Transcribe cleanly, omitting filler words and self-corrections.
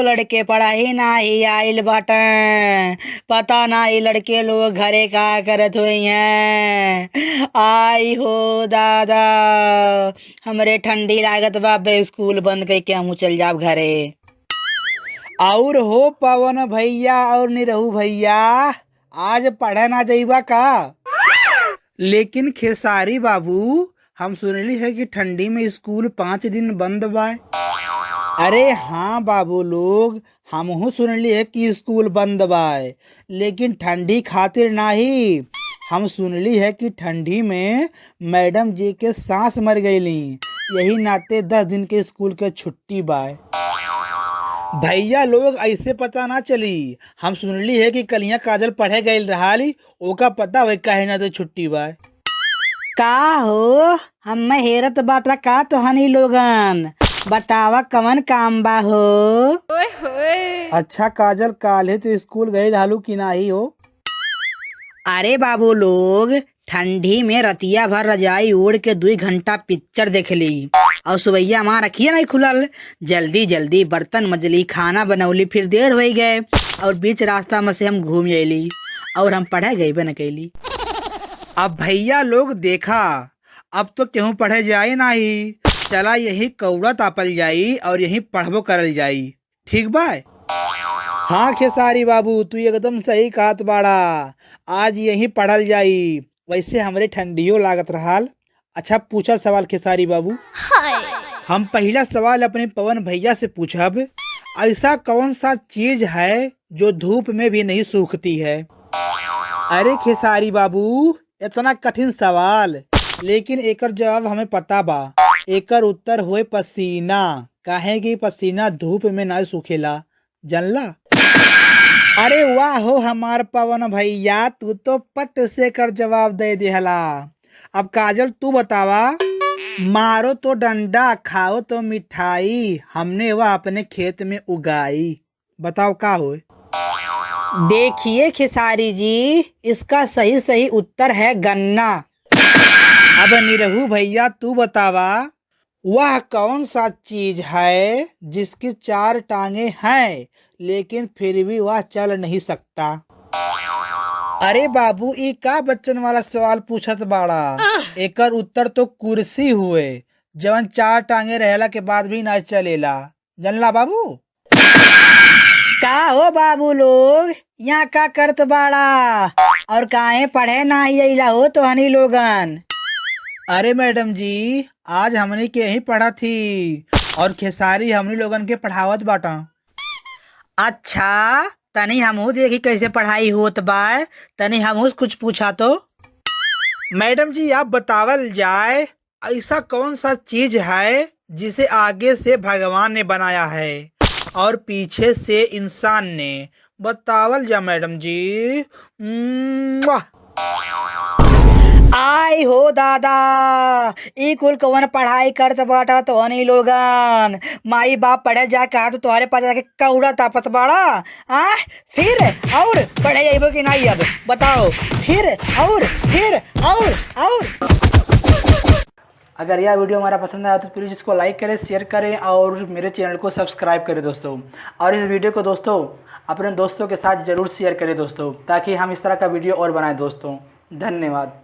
लड़के पढ़ाई नाही आइल बाटे। पता नाही लड़के लोग घरे का करत हुई हैं। आई हो दादा, हमरे ठंडी लागत बा, बे स्कूल बंद करके हमहू चल जाब घरे। और हो पवन भैया और निरहू भैया, आज पढ़े ना जाइबा का? लेकिन खेसारी बाबू, हम सुनली है कि ठंडी में स्कूल 5 दिन बंद बा। अरे हाँ बाबू लोग, हमहू सुनली है कि स्कूल बंद बा, लेकिन ठंडी खातिर नाही। हम सुनली है कि ठंडी में मैडम जी के सास मर गईली, यही नाते 10 दिन के स्कूल के छुट्टी बा। भैया लोग ऐसे पता ना चली, हम सुनली है कि कलिया काजल पढ़े गईल रहाली, ओका पता होई काहे ना तो छुट्टी बा। का हो हम हेरत बाटला का तोहनी लोगन, बतावा कवन काम बा हो? अच्छा काजल, काल्हे तो स्कूल गई रहलू कि नाही हो? अरे बाबू लोग, ठंडी में रतिया भर रजाई ओढ़ के 2 घंटा पिक्चर देख ली और सुबैया माँ रखिए नहीं खुलल, जल्दी जल्दी बर्तन मजली, खाना बनौली, फिर देर हो गए और बीच रास्ता में से हम घूम अली और हम पढ़े गए बन कैली। अब भैया लोग देखा, अब तो केहू पढ़े जाए नाही, चला यही कौड़ा तापल जाई और यही पढ़बो करल जाई, ठीक बा? हाँ खेसारी बाबू, तू एकदम सही कहत बाड़ा, आज यही पढ़ल जाई। वैसे हमरे ठंडियो लागत रहाल। अच्छा पूछा सवाल खेसारी बाबू। हम पहला सवाल अपने पवन भैया से पूछब, ऐसा कौन सा चीज है जो धूप में भी नहीं सूखती है? अरे खेसारी बाबू, इतना कठिन सवाल, लेकिन एकर जवाब हमें पता बा। एकर उत्तर होए पसीना, काहे कि पसीना धूप में ना सूखेला, जानला? अरे वाह हो हमार पवन भैया, तू तो पट से कर जवाब दे दिहला। अब काजल तू बतावा, मारो तो डंडा खाओ तो मिठाई, हमने वह अपने खेत में उगाई, बताओ का होए? देखिए खेसारी जी, इसका सही सही उत्तर है गन्ना। अब निरहू भैया तू बतावा, वह कौन सा चीज है जिसकी 4 टांगे हैं लेकिन फिर भी वह चल नहीं सकता? अरे बाबू, ई का बच्चन वाला सवाल पूछत बाड़ा, एकर उत्तर तो कुर्सी हुए, जवन 4 टांगे रहला के बाद भी ना चलेला, जानला बाबू? का हो बाबू लोग, यहाँ का करत बाड़ा और काहे पढ़े ना अइला हो तोहनी लोगन? अरे मैडम जी, आज हमनी के यही पढ़ा थी और खेसारी हमनी लोगन के पढ़ावत बाटा। अच्छा, तनी हमहू देखी कैसे पढ़ाई होत बा, तनी हमहू कुछ पूछा तो। मैडम जी आप बतावल जाए, ऐसा कौन सा चीज है जिसे आगे से भगवान ने बनाया है और पीछे से इंसान ने? बतावल जा मैडम जी। मुआ। आई हो दादा, ई कुल कवन पढ़ाई करत बाटा तोहनी लोगन, माई बाप पढ़े जा कहा तो तुम्हारे पास जाके कौड़ा तापत बाड़ा। आ फिर और पढ़े जाइबो कि नहीं अब बताओ, फिर और फिर और और। अगर यह वीडियो हमारा पसंद आया तो प्लीज़ इसको लाइक करें, शेयर करें और मेरे चैनल को सब्सक्राइब करें दोस्तों। और इस वीडियो को दोस्तों अपने दोस्तों के साथ ज़रूर शेयर करें दोस्तों, ताकि हम इस तरह का वीडियो और बनाएं दोस्तों। धन्यवाद।